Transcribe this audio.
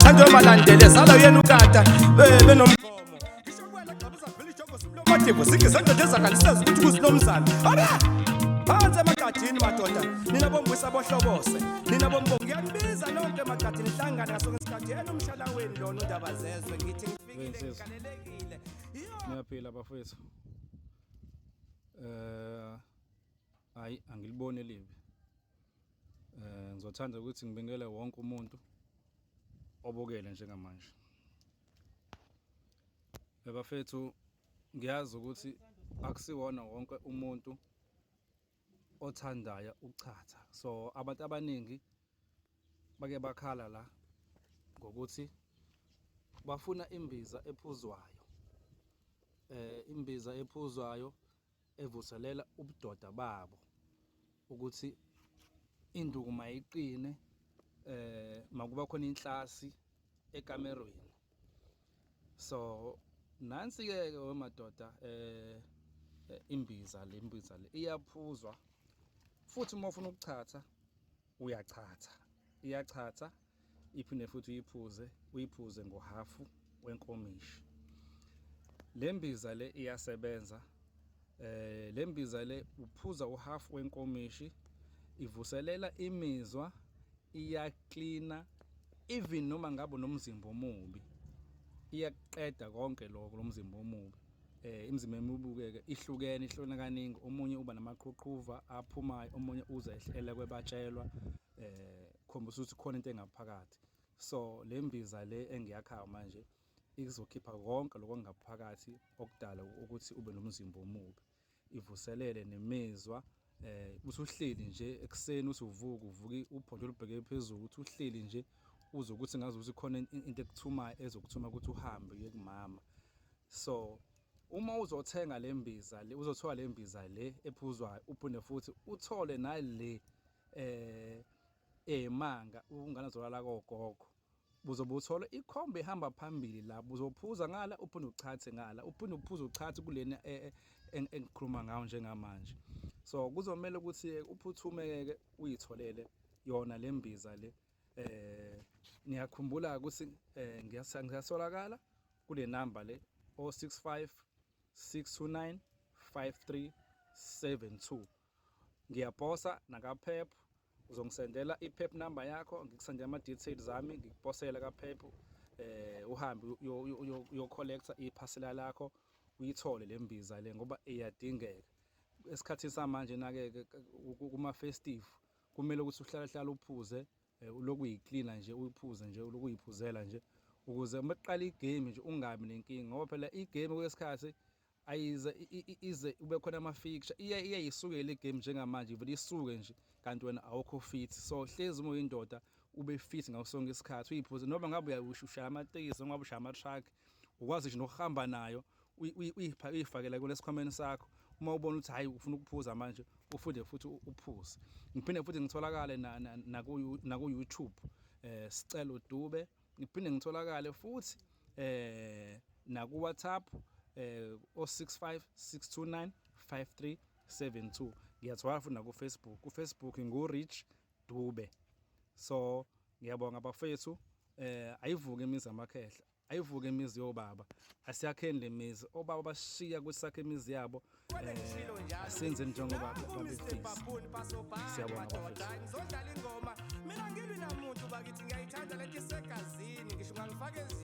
Thandwe malandele zala yena ukata benomgomo. Ngisho kuwena gxabuza vele ijogo simlomadivo singizendoda ezakaliseza ukuthi kusinomzana. Abe! Phansi emagajini madoda, nina bombuyisa bohlobose, nina bombongo ngiyanibiza nonke emagajini hlangane ngaso isikhathi enomshala wenu lona undaba zezwe ngithi ngifikile Wensizwa. ngigalelekile. Niyaphila bafowethu. Eh hayi angiliboni elibi. Eh ngizothanda ukuthi ngibingelele wonke umuntu obukele njengamanje. Eh, bafethu ngiyazi ukuthi akusiwona wonke umuntu othandayo ukuchatha. So abantu abaningi bake bakhala la ngokuthi bafuna imbiza ephuzwayo. Eh imbiza ephuzwayo evuselela ubudoda babo ukuthi induku mayiqine eh makuba khona inhlasi ekamerweni. So nansi ke ke wemadoda eh imbiza le imbiza le iyaphuzwa futhi uma ufuna ukuchatha uyachatha iyachatha iphinde futhi uyiphuze uyiphuze ngohafu wenkomishi. Le mbiza le iyasebenza eh le mbiza le uphuza uhafu wenkomishi ivuselela imizwa iyaklina even noma ngabe unomzimba omubi iyaqeda konke lokho lomzimba omubi. Eh imizimba emibukeke ihlukene ihlukene kaningi omunye uba namaqhuqhuva aphumayo omunye uze ehlele kwebatshelwa eh khombisa ukuthi khona into engaphakathi. So le mbiza le engiyakhayo manje izokhipha konke lokho okungaphakathi okudala ukuthi ube nomzimba omubi. Ivuselele nemizwa eh usuhleli nje ekuseni usuvuka uvuka uphondo olubheke phezulu uthi uhleli nje uze ukuthi ngazi ukuthi khona into ekuthumayo ezokuthuma ukuthi uhambe uye kumama. So uma uzothenga le mbiza le uzothola le mbiza le ephuzwayo uphinde futhi uthole nale eh eyimanga ungane zolala kogogo buzobe uthola ikhombe ihamba phambili la buzophuza ngala uphinde uchathe ngala uphinde uphuze uchathe kulena e, e, engikhuluma ngayo njengamanje. So kuzomela ukuthi uphuthume ke uyitholele yona le mbiza le. Eh niyakhumbula ukuthi eh ngiyasolakala kule number le 065 629 5372. Ngiyaposa nakaPep, uzongisendela i-Pep number yakho ngikusendela ama-details ami ngikuposele kaPep eh uhambe uyo-collecta iphasela lakho uyithole le mbiza le ngoba iyadingeka. Esikhathini samanje nake kuma-festive kumele ukuthi uhlale hlale uphuze eh, ulokhu uyiklina nje uyiphuze nje ulokhu uyiphuzela nje ukuze uma kuqala igame nje ungabi nenkinga ngoba phela igame kwesikhathi ayize ize ube khona ama-fixture iye iye isukele igame njengamanje ivele isuke nje kanti wena awukho fit. So hlezi uma uyindoda ube fit ngaso sonke isikhathi uyiphuze noma ngabe ushaya amatekisi noma ngabe ushaya ama-truck ukwazi nje nokuhamba nayo uyifakele kulesikhwameni sakho uma ubona ukuthi hayi ufuna ukuphuza manje ufunde futhi uphuze. Ngiphinde futhi ngitholakale naku-YouTube eh Sicelo Dube. Ngiphinde ngitholakale futhi eh naku WhatsApp eh 065 629 5372. Ngiyatholakala futhi naku Facebook, ku Facebook ngu Rich Dube. So ngiyabonga bafethu eh ayivuke imizi amakhehla, ayivuke imizi yobaba, asiyakheni le mizi obaba bashiya ukuthi sakhe imizi yabo eh asenze njengoba babefisa. Siyabonga bafethu. Ngizodlala ingoma mina ngilwi namuntu bakithi ngiyayithanda lento isegazini ngisho ungangifaka.